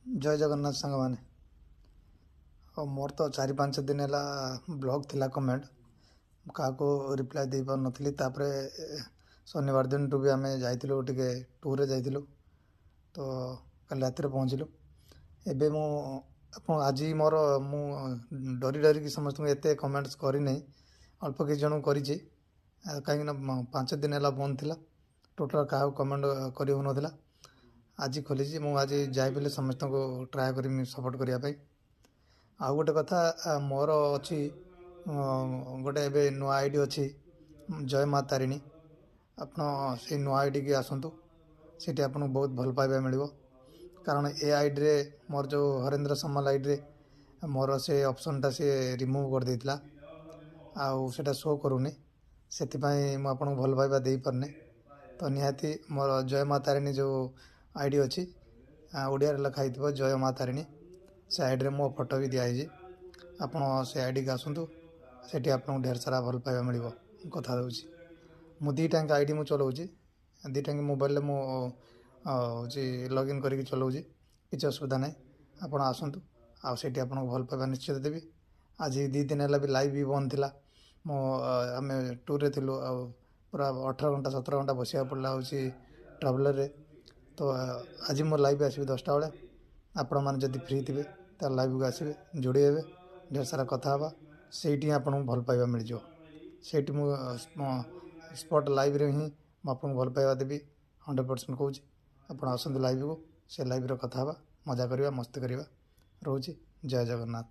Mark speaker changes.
Speaker 1: ଜୟ ଜଗନ୍ନାଥ ସାଙ୍ଗମାନେ। ଆଉ ମୋର ତ 4-5 ଦିନ ହେଲା ବ୍ଲକ୍ ଥିଲା କମେଣ୍ଟ, କାହାକୁ ରିପ୍ଲାଏ ଦେଇପାରୁନଥିଲି। ତାପରେ ଶନିବାର ଦିନଠୁ ବି ଆମେ ଯାଇଥିଲୁ, ଟିକେ ଟୁର୍ରେ ଯାଇଥିଲୁ, ତ କାଲି ରାତିରେ ପହଞ୍ଚିଲୁ। ଏବେ ମୁଁ ଆପଣ ଆଜି ମୋର ମୁଁ ଡରି ଡରିକି ସମସ୍ତଙ୍କୁ ଏତେ କମେଣ୍ଟସ୍ କରିନାହିଁ, ଅଳ୍ପ କିଛି ଜଣଙ୍କୁ କରିଛି, କାହିଁକିନା 5 ଦିନ ହେଲା ବନ୍ଦ ଥିଲା, ଟୋଟାଲ୍ କାହାକୁ କମେଣ୍ଟ କରି ହେଉନଥିଲା। ଆଜି ଖୋଲିଛି, ମୁଁ ଆଜି ଯାଇପାରିଲେ ସମସ୍ତଙ୍କୁ ଟ୍ରାଏ କରିବି ସପୋର୍ଟ କରିବା ପାଇଁ। ଆଉ ଗୋଟେ କଥା, ମୋର ଅଛି ଗୋଟେ ଏବେ ନୂଆ I D ଅଛି, ଜୟ ମା ତାରିଣୀ। ଆପଣ ସେଇ ନୂଆ I ଡ଼ିକି ଆସନ୍ତୁ, ସେଇଠି ଆପଣଙ୍କୁ ବହୁତ ଭଲ ପାଇବା ମିଳିବ। କାରଣ ଏ ଆଇଡ଼ିରେ ମୋର ଯେଉଁ ହରେନ୍ଦ୍ର ସାମଲ ଆଇଡ଼ିରେ ମୋର ସେ ଅପସନ୍ଟା ସିଏ ରିମୁଭ୍ କରିଦେଇଥିଲା, ଆଉ ସେଇଟା ଶୋ କରୁନି, ସେଥିପାଇଁ ମୁଁ ଆପଣଙ୍କୁ ଭଲ ପାଇବା ଦେଇପାରୁନି। ତ ନିହାତି ମୋର ଜୟ ମା ତାରିଣୀ ଯେଉଁ I D ଅଛି, ଓଡ଼ିଆରେ ଲେଖା ହେଇଥିବ ଜୟ ମା ତାରିଣୀ, ସେ ଆଇଡ଼ିରେ ମୋ ଫଟୋ ବି ଦିଆହେଇଛି। ଆପଣ ସେ ଆଇଡ଼ିକି ଆସନ୍ତୁ, ସେଠି ଆପଣଙ୍କୁ ଢେର ସାରା ଭଲ ପାଇବା ମିଳିବ, ମୁଁ କଥା ଦେଉଛି। ମୁଁ 2ଟାଙ୍କ I D ମୁଁ ଚଲାଉଛି, 2ଟାଙ୍କ ମୋବାଇଲରେ ମୁଁ ହେଉଛି ଲଗ୍ଇନ୍ କରିକି ଚଲାଉଛି, କିଛି ଅସୁବିଧା ନାହିଁ। ଆପଣ ଆସନ୍ତୁ, ଆଉ ସେଇଠି ଆପଣଙ୍କୁ ଭଲ ପାଇବା ନିଶ୍ଚିତ ଦେବି। ଆଜି 2 ଦିନ ହେଲା ବି ଲାଇଭ୍ ବି ବନ୍ଦ ଥିଲା, ଆମେ ଟୁର୍ରେ ଥିଲୁ, ଆଉ ପୁରା 18 ଘଣ୍ଟା 17 ଘଣ୍ଟା ବସିବାକୁ ପଡ଼ିଲା ହେଉଛି ଟ୍ରାଭେଲର୍ରେ। ତ ଆଜି ମୁଁ ଲାଇଭ୍ ଆସିବି 10ଟା ବେଳେ, ଆପଣମାନେ ଯଦି ଫ୍ରି ଥିବେ ତାହେଲେ ଲାଇଭ୍କୁ ଆସିବେ, ଯୋଡ଼ି ହେବେ, ଢେର ସାରା କଥା ହେବା, ସେଇଠି ହିଁ ଆପଣଙ୍କୁ ଭଲ ପାଇବା ମିଳିଯିବ। ସେଇଠି ମୁଁ ସ୍ପଟ୍ ଲାଇଭ୍ରେ ହିଁ ମୁଁ ଆପଣଙ୍କୁ ଭଲ ପାଇବା ଦେବି, 100% କହୁଛି। ଆପଣ ଆସନ୍ତୁ ଲାଇଭ୍କୁ, ସେ ଲାଇଭ୍ରେ କଥା ହେବା, ମଜା କରିବା, ମସ୍ତି କରିବା। ରହୁଛି, ଜୟ ଜଗନ୍ନାଥ।